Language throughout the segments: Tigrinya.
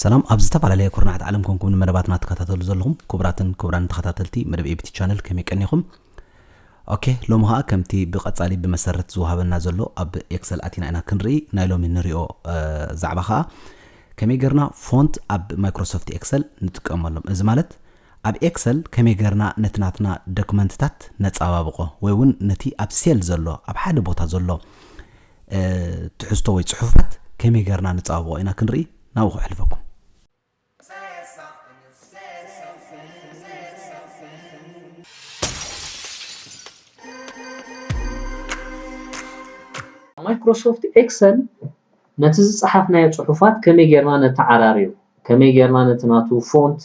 ሰላም፣ ኣብ ዝተፈላለየ ኩርናዓት ዓለም ኮንኩም ንመደባትና ትከታተሉ ዘለኹም ክቡራትን ክቡራን ተኸታተልቲ መደብ ኤቢቲ ቻነል ከመይ ቀኒኹም? ኦኬ፣ ሎሚ ኸኣ ከምቲ ብቐጻሊ ብመሰረት ዝወሃበና ዘሎ ኣብ ኤክሰል ኣቲና ኢና ክንርኢ። ናይ ሎሚ ንሪኦ ዛዕባ ኸኣ ከመይ ጌርና ፎንት ኣብ ማይክሮሶፍት ኤክሰል ንጥቀመሎም። እዚ ማለት ኣብ ኤክሰል ከመይ ጌርና ነቲ ናትና ዶክመንትታት ነጻባብቖ ወይ እውን ነቲ ኣብ ሴል ዘሎ ኣብ ሓደ ቦታ ዘሎ ትሕዝቶ ወይ ጽሑፋት ከመይ ጌርና ንጻባብቖ ኢና ክንርኢ። ናብኡ ከሕልፈኩም። ማይክሮሶፍት ኤክሰል ነቲ ዝጸሓፍናዮ ጽሑፋት ከመይ ጌርና ነተዓራርዮ፣ ከመይ ጌርና ነቲ ናቱ ፎንት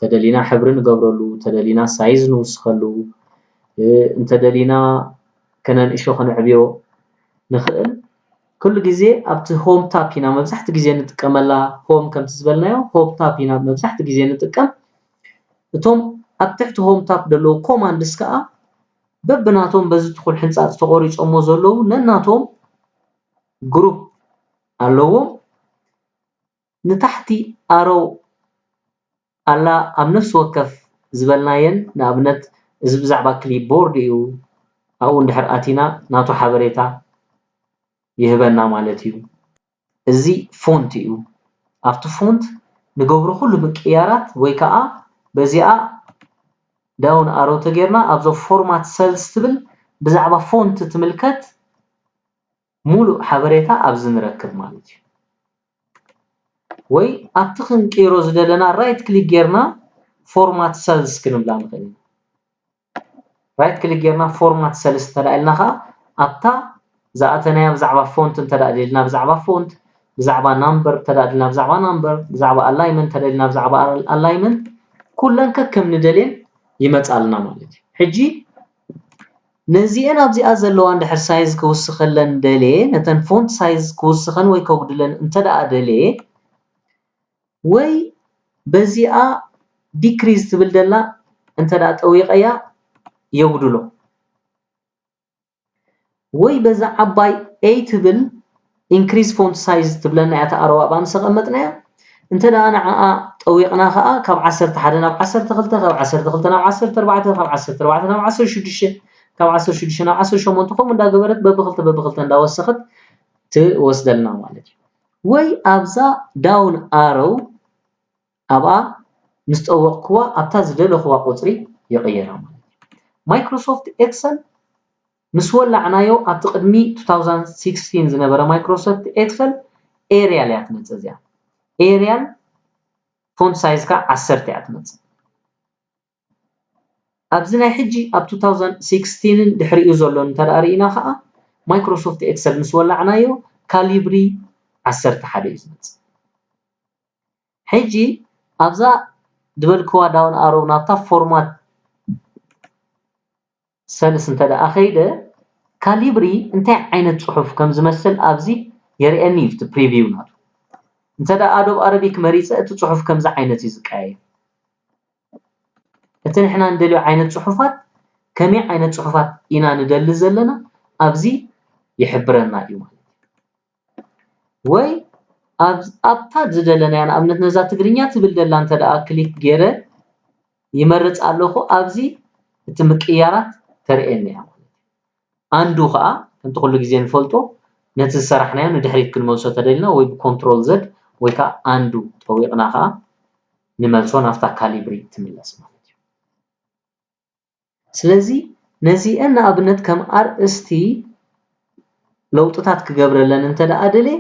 ተደሊና ሕብሪ ንገብረሉ፣ ተደሊና ሳይዝ ንውስኸሉ፣ እንተደሊና ከነንእሾ ከነዕብዮ ንኽእል። ኩሉ ግዜ ኣብቲ ሆም ታፕ ኢና መብዛሕቲ ግዜ ንጥቀመላ። ሆም ከምቲ ዝበልናዮ ሆም ታፕ ኢና መብዛሕቲ ግዜ ንጥቀም። እቶም ኣብ ትሕቲ ሆም ታፕ ዘለዉ ኮማንድስ ከኣ በብናቶም በዚ ትኹል ሕንጻጽ ተቖሪጾሞ ዘለዉ ነናቶም ግሩፕ ኣለዎም። ንታሕቲ ኣሮው ኣላ ኣብ ነፍሲ ወከፍ ዝበልናየን፣ ንኣብነት እዚ ብዛዕባ ክሊፕቦርድ እዩ፣ ኣብኡ እንድሕር ኣቲና ናቱ ሓበሬታ ይህበና ማለት እዩ። እዚ ፎንት እዩ። ኣብቲ ፎንት ንገብሮ ኩሉ ምቅያራት ወይ ከዓ በዚኣ ዳውን ኣሮ ተጌርና ኣብዞ ፎርማት ሰልስ ትብል ብዛዕባ ፎንት ትምልከት ሙሉእ ሓበሬታ ኣብዚ ንረክብ ማለት እዩ። ወይ ኣብቲ ክንቅይሮ ዝደለና ራይት ክሊክ ጌርና ፎርማት ሰልስ ክንብላ ንኽእል ኢና። ራይት ክሊክ ጌርና ፎርማት ሰልስ እንተ ኢልና ኸዓ ኣብታ ዝኣተናያ ብዛዕባ ፎንት እንተ ደኣ ደሊና ብዛዕባ ፎንት፣ ብዛዕባ ናምበር እንተ ደኣ ደሊና ብዛዕባ ናምበር፣ ብዛዕባ ኣላይመንት እንተ ደሊና ብዛዕባ ኣላይመንት፣ ኩለን ከከም ንደልየን ይመጻልና ማለት እዩ። ሕጂ ነዚኤን ኣብዚኣ ዘለዋ እንድሕር ሳይዝ ክውስኸለን ደልየ፣ ነተን ፎንት ሳይዝ ክውስኸን ወይ ከጉድለን እንተ ደኣ ደልየ፣ ወይ በዚኣ ዲክሪዝ ትብል ደላ እንተ ደኣ ጠዊቐያ የጉድሎ። ወይ በዛ ዓባይ ኤ ትብል ኢንክሪዝ ፎንት ሳይዝ ትብለና እያ፣ እታ ኣረዋባ ምስ ኣቐመጥናያ። እንተ ደኣ ንዓኣ ጠዊቕና ኸኣ ካብ ዓሰርተ ሓደ ናብ ዓሰርተ ክልተ፣ ካብ ዓሰርተ ክልተ ናብ ዓሰርተ ኣርባዕተ፣ ካብ ዓሰርተ ኣርባዕተ ናብ ዓሰርተ ሽዱሽተ፣ ካብ ዓሰርተ ሽዱሽተ ናብ ዓሰርተ ሸሞንተ ከምኡ እንዳገበረት በብኽልተ በብኽልተ እንዳወሰኸት ትወስደልና ማለት እዩ። ወይ ኣብዛ ዳውን ኣሮው ኣብኣ ምስ ጠወቕክዋ ኣብታ ዝደለኽዋ ቁጽሪ ይቕይራ ማለት እዩ። ማይክሮሶፍት ኤክሰል ምስ ወላዕናዮ ኣብቲ ቅድሚ two thousand sixteen ዝነበረ ማይክሮሶፍት ኤክሰል ኤርያል እያ ትመጽእ እዚኣ። ኤርያል ፎንት ሳይዝ ከኣ ዓሰርተ እያ ትመጽእ። ኣብዚ ናይ ሕጂ ኣብ two thousand sixteen ን ድሕሪኡ ዘሎ እንተ ደኣ ርኢና ከኣ ማይክሮሶፍት ኤክሰል ምስ ወላዕናዮ ካሊብሪ ዓሰርተ ሓደ እዩ ዝመጽእ። ሕጂ ኣብዛ ዝበልክዋ ዳውን ኣሮው ናብታ ፎርማት ሰልስ እንተ ደኣ ከይደ ካሊብሪ እንታይ ዓይነት ጽሑፍ ከም ዝመስል ኣብዚ የርእየኒ እዩ፣ እቲ ፕሪቪው ናቱ። እንተ ደኣ ኣዶብ ኣረቢክ መሪጸ እቲ ጽሑፍ ከምዚ ዓይነት እዩ ዝቀያየር። እቲ ንሕና ንደልዮ ዓይነት ጽሑፋት ከመይ ዓይነት ጽሑፋት ኢና ንደሊ ዘለና ኣብዚ ይሕብረና እዩ ማለት እዩ። ወይ ኣብ ኣብታ ዝደለናያ ንኣብነት ነዛ ትግርኛ ትብል ደላ እንተ ደኣ ክሊክ ገይረ ይመርጽ ኣለኹ ኣብዚ እቲ ምቅያራት ተርእየኒ እያ ማለት እዩ። ኣንዱ ኸኣ ከምቲ ኩሉ ግዜ ንፈልጦ ነቲ ዝሰራሕናዮ ንድሕሪት ክንመልሶ ተደሊና ወይ ብኮንትሮል ዘድ ወይ ከኣ ኣንዱ ጠዊቕና ኸኣ ንመልሶ ናብታ ካሊብሪ ትምለስ ማለት እዩ። ስለዚ ነዚኤን ንኣብነት ከም ኣርእስቲ ለውጥታት ክገብረለን እንተ ደኣ ደልየ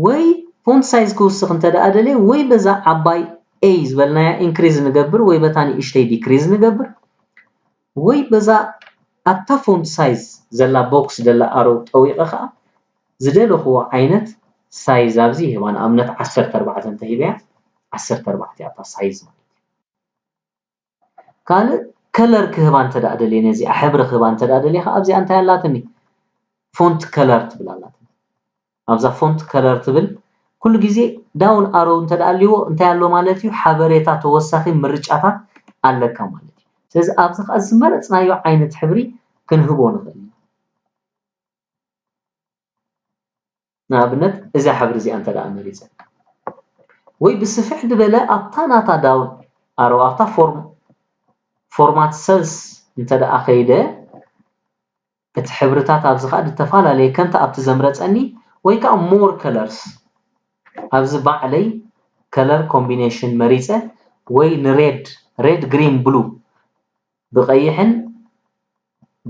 ወይ ፎንት ሳይዝ ክውስኽ እንተ ደኣ ደልየ ወይ በዛ ዓባይ ኤ ዝበልናያ ኢንክሪዝ ንገብር ወይ በታ ንእሽተይ ዲክሪዝ ንገብር ወይ በዛ ኣብታ ፎንት ሳይዝ ዘላ ቦክስ ዘላ ኣሮ ጠዊቐ ኸኣ ዝደለኽዎ ዓይነት ሳይዝ ኣብዚ ይህባ። ንኣብነት ዓሰርተ ኣርባዕተ እንተ ሂበያ ዓሰርተ ኣርባዕተ እያ እታ ሳይዝ ማለት እዩ። ካልእ ከለር ክህባ እንተ ደኣ ደልየ ነዚኣ ሕብሪ ክህባ እንተ ደኣ ደልየ ኸኣ ኣብዚኣ እንታይ ኣላትኒ? ፎንት ከለር ትብል ኣላትኒ። ኣብዛ ፎንት ከለር ትብል ኩሉ ግዜ ዳውን ኣሮው እንተ ደኣ ኣልዎ እንታይ ኣሎ ማለት እዩ? ሓበሬታ ተወሳኺ ምርጫታት ኣለካ ማለት እዩ። ስለዚ ኣብዚ ከኣ ዝመረጽናዮ ዓይነት ሕብሪ ክንህቦ ንኽእል ኢና። ንኣብነት እዛ ሕብሪ እዚኣ እንተ ደኣ መሪጸ ወይ ብስፍሕ ዝበለ ኣብታ ናታ ዳውን ኣሮ ኣብታ ፎርም ፎርማት ሰልስ እንተ ደኣ ከይደ እቲ ሕብርታት ኣብዚ ከኣ ዝተፈላለየ ከምቲ ኣብቲ ዘምረጸኒ ወይ ከኣ more colors ኣብዚ ባዕለይ color combination መሪጸ ወይ ንሬድ ሬድ ግሪን ብሉ ብቐይሕን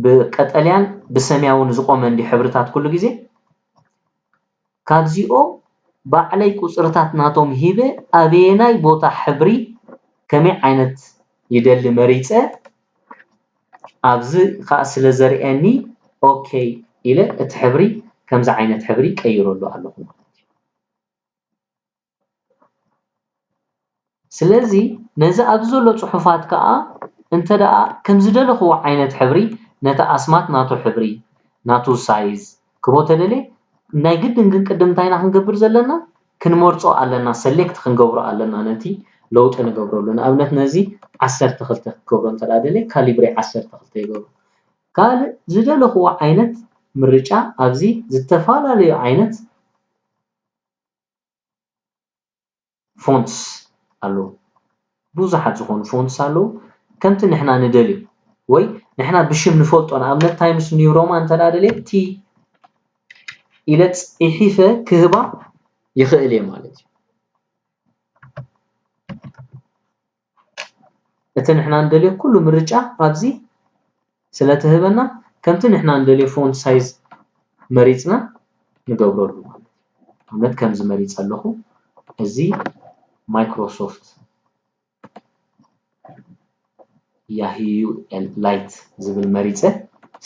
ብቀጠልያን ብሰማያውን ዝቆመ እንዲ ሕብርታት ኩሉ ግዜ ካብዚኦም ባዕለይ ቁጽርታት ናቶም ሂበ ኣበየናይ ቦታ ሕብሪ ከመይ ዓይነት ይደሊ መሪጸ ኣብዚ ከዓ ስለ ዘርእየኒ ኦኬ ኢለ እቲ ሕብሪ ከምዚ ዓይነት ሕብሪ ቀይረሉ ኣለኹ ማለት እዩ። ስለዚ ነዚ ኣብዚ ዘሎ ጽሑፋት ከዓ እንተ ደኣ ከም ዝደለኽዎ ዓይነት ሕብሪ ነቲ ኣስማት ናቱ ሕብሪ ናቱ ሳይዝ ክቦ ተደልየ ናይ ግድን ግን ቅድም እንታይ ኢና ክንገብር ዘለና ክንመርጾ ኣለና ሰሌክት ክንገብሮ ኣለና ነቲ ለውጢ ንገብረሉ ንኣብነት ነዚ ዓሰርተ ክልተ ክገብሮ እንተ ደኣ ደልየ ካሊብሬ ዓሰርተ ክልተ ይገብሮ ካልእ ዝደለኽዎ ዓይነት ምርጫ ኣብዚ ዝተፈላለዩ ዓይነት ፎንትስ ኣለዉ ብዙሓት ዝኾኑ ፎንትስ ኣለዉ ከምቲ ንሕና ንደልዮ ወይ ንሕና ብሽም ንፈልጦ ንኣብነት ታይምስ ኒው ሮማ እንተ ደልየ ቲ ኢለ ፅሒፈ ክህባ ይኽእል እየ ማለት እዩ እቲ ንሕና ንደልዮ ኩሉ ምርጫ ኣብዚ ስለ ትህበና ከምቲ ንሕና ንደልዮ ፎንት ሳይዝ መሪፅና ንገብረሉ ማለት እዩ። ኣብነት ከምዚ መሪፀ ኣለኹ እዚ ማይክሮሶፍት ያሂዩ ላይት ዝብል መሪፀ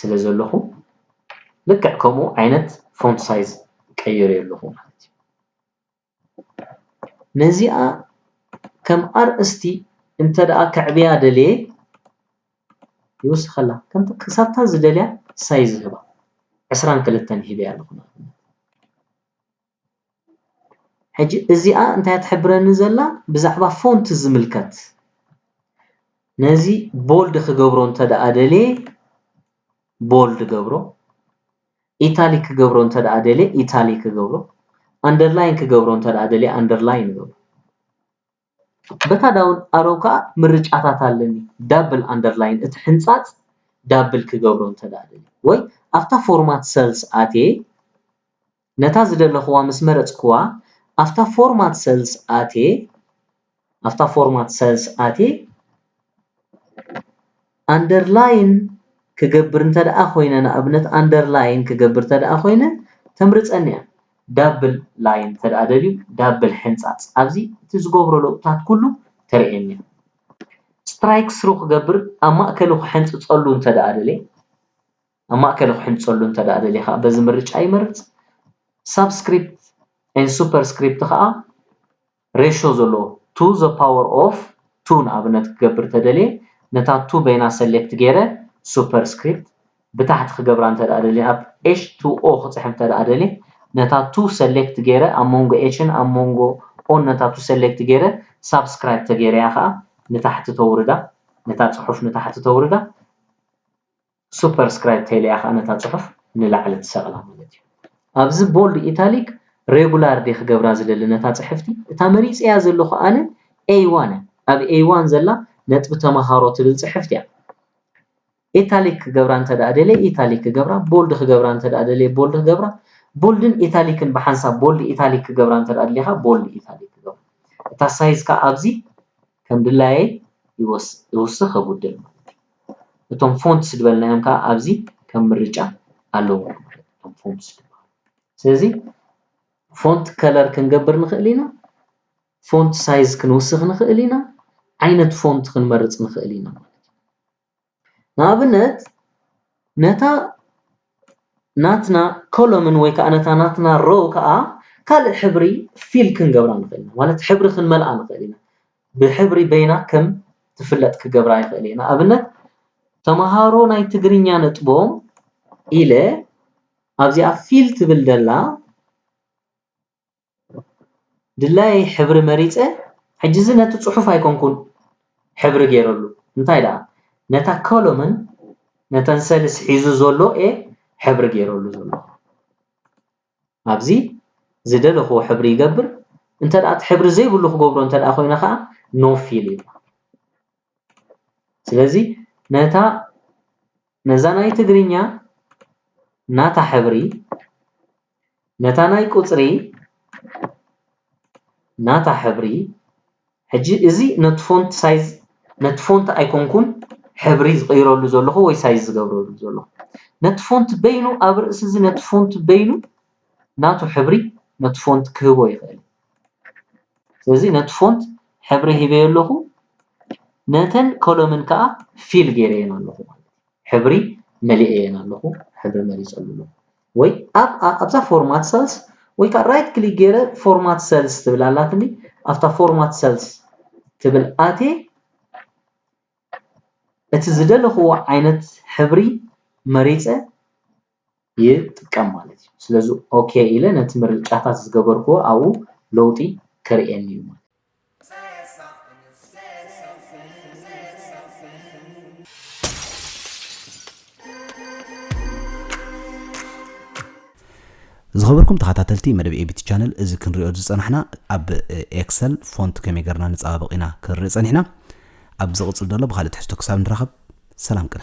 ስለ ዘለኹ ልክዕ ከምኡ ዓይነት ፎንት ሳይዝ ቀይረ ኣለኹ ማለት እዩ። ነዚኣ ከም ኣርእስቲ እንተ ደኣ ከዕብያ ደልየ ይውስኸላ ከምቲ ክሳብታ ዝደልያ ሳይዝ ህባ ዕስራን ክልተን ሂበያ ኣለኹ ንኣብነት ሕጂ እዚኣ እንታይ ትሕብረኒ ዘላ ብዛዕባ ፎንት ዝምልከት ነዚ ቦልድ ክገብሮ እንተ ደኣ ደልየ ቦልድ ገብሮ ኢታሊክ ክገብሮ እንተ ደኣ ደልየ ኢታሊክ ክገብሮ ኣንደርላይን ክገብሮ እንተ ደኣ ደልየ ኣንደርላይን ይገብሮ በታ ዳውን ኣሮ ከዓ ምርጫታት ኣለኒ ዳብል ኣንደርላይን እቲ ሕንፃፅ ዳብል ክገብሮ እንተ ደኣ ደልየ ወይ ኣብታ ፎርማት ሰልስ ኣትየ ነታ ዝደለኽዋ ምስ መረፅክዋ ኣብታ ፎርማት ሰልስ ኣትየ ኣብታ ፎርማት ሰልስ ኣትየ ኣንደርላይን ክገብር እንተ ደኣ ኮይነ ንኣብነት ኣንደርላይን ክገብር እንተ ደኣ ኮይነ ተምርፀኒ እያ ዳብል ላይን እንተ ደኣ ደልዩ ዳብል ሕንፃፅ ኣብዚ እቲ ዝገብሮ ለውጥታት ኩሉ ተርእየኒ እያ ስትራይክ ስሩ ክገብር ኣብ ማእከሉ ክሕንፅፀሉ እንተ ደኣ ደልየ ኣብ ማእከሉ ክሕንፀሉ እንተ ደኣ ደልየ ከዓ በዚ ምርጫ ይመርፅ ሳብስክሪፕት and superscript ከዓ ratio ዘለዎ to the power of two ንኣብነት ክገብር ተደልየ ነታ two በይና ሰሌክት ገይረ superscript ብታሕቲ ክገብራ እንተ ደኣ ደልየ ኣብ ኤች ቱ ኦ ክፅሕፍ እንተ ደኣ ደልየ ነታ two ሰሌክት ገይረ ኣብ መንጎ ኤችን ኣብ መንጎ ኦን ነታ two ሰሌክት ገይረ ሳብስክራይብ ተገይረያ ከዓ ንታሕቲ ተውርዳ ነታ ፅሑፍ ንታሕቲ ተውርዳ ሱፐርስክራይብ ተይለያ ከዓ ነታ ፅሑፍ ንላዕሊ ትሰቕላ ማለት እዩ። ኣብዚ ቦልድ ኢታሊክ ሬጉላር ድየ ክገብራ ዝደሊ ነታ ፅሕፍቲ? እታ መሪፀያ ዘለኹ ኣነ ኤይ ዋን እያ። ኣብ ኤይ ዋን ዘላ ነጥቢ ተምሃሮ ትብል ፅሕፍቲ እያ። ኢታሊክ ክገብራ እንተ ደኣ ደልየ ኢታሊክ ክገብራ፣ ቦልድ ክገብራ እንተ ደኣ ደልየ ቦልድ ክገብራ፣ ቦልድን ኢታሊክን ብሓንሳብ ቦልድ ኢታሊክ ክገብራ እንተ ደኣ ደሊኻ ቦልድ ኢታሊክ ክገብራ። እታ ሳይዝ ከዓ ኣብዚ ከም ድላየይ ይወስኽ የጉድል ማለት እዩ። እቶም ፎንትስ ዝበልናዮም ከዓ ኣብዚ ከም ምርጫ ኣለዎም ማለት እዩ። እቶም ፎንትስ ዝበሃሉ። ስለዚ ፎንት ከለር ክንገብር ንኽእል ኢና፣ ፎንት ሳይዝ ክንውስኽ ንኽእል ኢና፣ ዓይነት ፎንት ክንመርፅ ንኽእል ኢና ማለት እዩ። ንኣብነት ነታ ናትና ኮሎምን ወይ ከዓ ነታ ናትና ሮ ከዓ ካልእ ሕብሪ ፊል ክንገብራ ንኽእል ኢና ማለት ሕብሪ ክንመልኣ ንኽእል ኢና ብሕብሪ በይና ከም ትፍለጥ ክገብራ ይኽእል እየ ንኣብነት ተምሃሮ ናይ ትግርኛ ነጥቦም ኢለ ኣብዚኣ ፊል ትብል ደላ ድላየይ ሕብሪ መሪፀ ሕጂ እዚ ነቲ ፅሑፍ ኣይኮንኩን ሕብሪ ገይረሉ እንታይ ደኣ ነታ ኮሎምን ነተን ሰልስ ሒዙ ዘሎ ኤ ሕብሪ ገይረሉ ዘሎ። ኣብዚ ዝደለኹዎ ሕብሪ ይገብር። እንተ ደኣ እቲ ሕብሪ ዘይብሉ ክገብሮ እንተ ደኣ ኮይነ ከዓ no fill ይብላ። ስለዚ ነታ ነዛ ናይ ትግርኛ ናታ ሕብሪ፣ ነታ ናይ ቁፅሪ ናታ ሕብሪ። ሕጂ እዚ ነቲ ፎንት ሳይዝ፣ ነቲ ፎንት ኣይኮንኩን ሕብሪ ዝቕይረሉ ዘለኹ ወይ ሳይዝ ዝገብረሉ ዘለኹ። ነቲ ፎንት በይኑ፣ ኣብ ርእሲ እዚ ነቲ ፎንት በይኑ ናቱ ሕብሪ ነቲ ፎንት ክህቦ ይኽእል። ስለዚ ነቲ ፎንት ሕብሪ ሂበዮ ኣለኹ፣ ነተን ኮሎምን ከዓ ፊል ገይረየን ኣለኹ ማለት እዩ። ሕብሪ መሊኤየን ኣለኹ፣ ሕብሪ መሪፀሉ ኣለኹ። ወይ ኣብ ኣብዛ ፎርማት ሰልስ ወይ ከዓ ራይት ክሊክ ገይረ ፎርማት ሰልስ ትብል ኣላትኒ። ኣብታ ፎርማት ሰልስ ትብል ኣትየ እቲ ዝደለኽዎ ዓይነት ሕብሪ መሪፀ ይጥቀም ማለት እዩ። ስለዚ ኦኬ ኢለ ነቲ ምርጫታት ዝገበርክዎ ኣብኡ ለውጢ ከርእየኒ እዩ ማለት እዩ። ዝኸበርኩም ተኸታተልቲ መደብ ኤቢቲ ቻነል፣ እዚ ክንሪኦ ዝጸናሕና ኣብ ኤክሰል ፎንት ከመይ ገርና ንጸባበቕ ኢና ክንርኢ ጸኒሕና። ኣብ ዝቕጽል ዘሎ ብኻልእ ትሕዝቶ ክሳብ ንራኸብ ሰላም ቅነ።